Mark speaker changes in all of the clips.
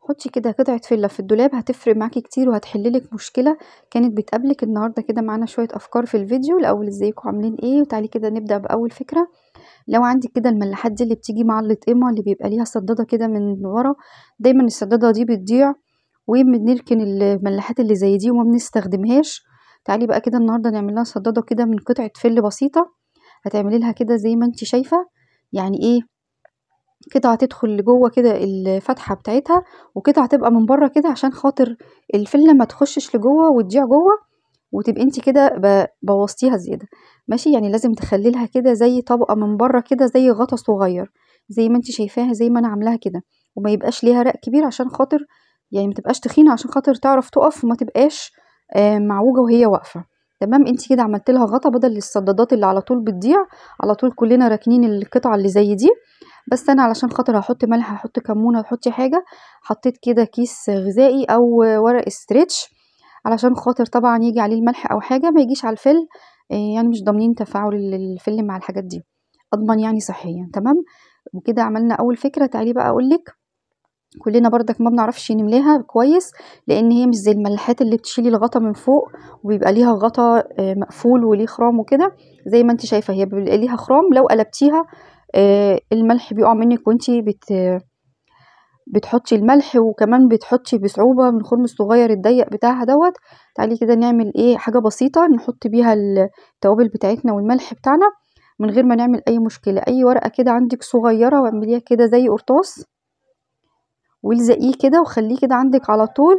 Speaker 1: حطي كده قطعة فلة في الدولاب، هتفرق معاكي كتير وهتحل لك مشكلة كانت بتقابلك. النهارده كده معانا شوية أفكار في الفيديو. الأول ازيكم عاملين ايه؟ وتعالي كده نبدأ بأول فكرة. لو عندك كده الملاحات دي اللي بتيجي مع الأطقمة اللي بيبقى ليها صدادة كده من ورا، دايما الصدادة دي بتضيع وبنركن الملاحات اللي زي دي وما بنستخدمهاش. تعالي بقى كده النهارده نعمل لها صدادة كده من قطعة فل بسيطة. هتعملي لها كده زي ما انت شايفة، يعني ايه، قطعة تدخل لجوه كده الفتحة بتاعتها، وقطعة تبقى من بره كده عشان خاطر الفلة ما تخشش لجوه وتضيع جوه وتبقي انت كده بوظتيها زيادة. ماشي، يعني لازم تخلي لها كده زي طبقة من بره كده، زي غطا صغير زي ما انت شايفاها، زي ما انا عاملاها كده، وما يبقاش ليها رق كبير عشان خاطر يعني ما تبقاش تخينة، عشان خاطر تعرف تقف وما تبقاش معوجة وهي واقفة. تمام، انت كده عملت لها غطا بدل الصدادات اللي على طول بتضيع، على طول كلنا راكنين القطعة اللي زي دي. بس انا علشان خاطر هحط ملح، هحط كمون، هحط حاجة، حطيت كده كيس غذائي او ورق stretch علشان خاطر طبعا يجي عليه الملح او حاجة، ما يجيش على الفل، يعني مش ضامنين تفاعل الفل مع الحاجات دي، اضمن يعني صحيا. تمام، وكده عملنا اول فكرة. تعالي بقى اقولك، كلنا بردك ما بنعرفش نملاها كويس، لان هي مش زي الملاحات اللي بتشيلي الغطا من فوق وبيبقى ليها غطا مقفول وليه خرام وكده. زي ما انت شايفه هي بيبقى ليها خرام، لو قلبتيها الملح بيقع منك وانت بتحطي الملح، وكمان بتحطي بصعوبة من الخرم الصغير الضيق بتاعها دوت. تعالي كده نعمل ايه، حاجة بسيطة نحط بيها التوابل بتاعتنا والملح بتاعنا من غير ما نعمل اي مشكلة. اي ورقة كده عندك صغيرة واعمليها كده زي قرطاس والزقيه كده وخليه كده عندك على طول.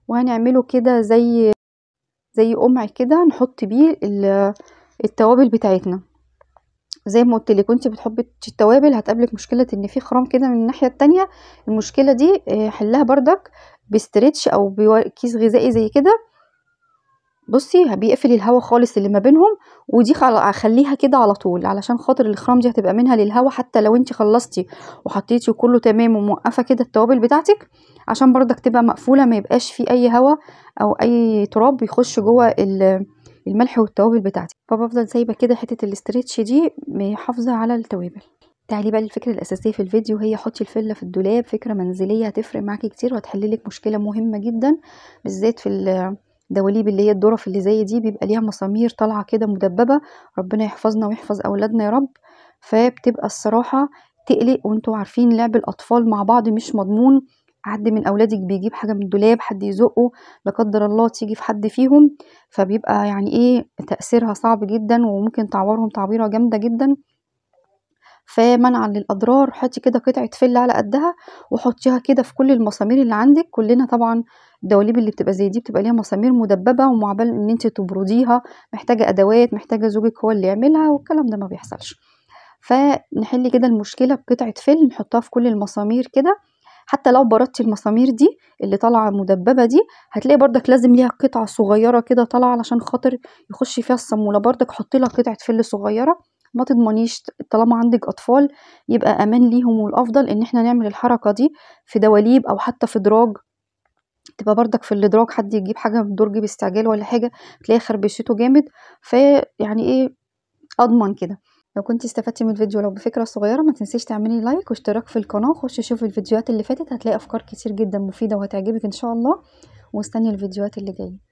Speaker 1: وهنعمله كده زي قمع كده نحط بيه التوابل بتاعتنا. زي ما قلت لك، وانت بتحبي التوابل هتقابلك مشكلة ان في خرام كده من الناحية التانية. المشكلة دي حلها بردك ب stretch او بكيس غذائي زي كده. بصي بيقفل الهوا خالص اللي ما بينهم، ودي خليها كده على طول علشان خاطر الخرام دي هتبقى منها للهوا. حتى لو انت خلصتي وحطيتي وكله تمام وموقفه كده التوابل بتاعتك، عشان بردك تبقى مقفولة ما يبقاش في اي هوا او اي تراب بيخش جوه الملح والتوابل بتاعتي. فبفضل سايبه كده حتة ال stretch دي محافظة على التوابل. تعالي بقى للفكرة الاساسية في الفيديو، هي حطي الفلة في الدولاب. فكرة منزلية هتفرق معاكي كتير وهتحل لك مشكلة مهمة جدا، بالذات في الدواليب اللي هي الدرف اللي زي دي بيبقى ليها مسامير طالعه كده مدببه. ربنا يحفظنا ويحفظ اولادنا يا رب. فبتبقى الصراحة تقلق، وانتوا عارفين لعب الاطفال مع بعض مش مضمون، حد من اولادك بيجيب حاجة من الدولاب، حد يزقه لا قدر الله تيجي في حد فيهم، فبيبقى يعني ايه تاثيرها صعب جدا وممكن تعورهم تعويره جامدة جدا. فمنعا للاضرار حطي كده قطعه فل على قدها وحطيها كده في كل المسامير اللي عندك. كلنا طبعا الدواليب اللي بتبقى زي دي بتبقى ليها مسامير مدببه، ومعبال ان انت تبرديها محتاجه ادوات، محتاجه زوجك هو اللي يعملها، والكلام ده ما بيحصلش. فنحل كده المشكلة بقطعه فل نحطها في كل المسامير كده. حتى لو بردتي المسامير دي اللي طالعه مدببه دي، هتلاقي بردك لازم ليها قطعه صغيرة كده طالعه علشان خاطر يخش فيها الصاموله. بردك حطي لها قطعه فل صغيرة، ما تضمنيش طالما عندك اطفال يبقى امان ليهم. والافضل ان احنا نعمل الحركة دي في دواليب او حتى في دراج، تبقى بردك في الادراج حد يجيب حاجة من الدرج باستعجال ولا حاجة تلاقي خربشته جامد، فيعني ايه اضمن كده. لو كنتي استفدتي من الفيديو لو بفكره صغيرة، ما تنسيش تعملي like واشتراك في القناة، خشي شوفي الفيديوهات اللي فاتت هتلاقي افكار كتير جدا مفيدة وهتعجبك ان شاء الله. واستني الفيديوهات اللي جاية.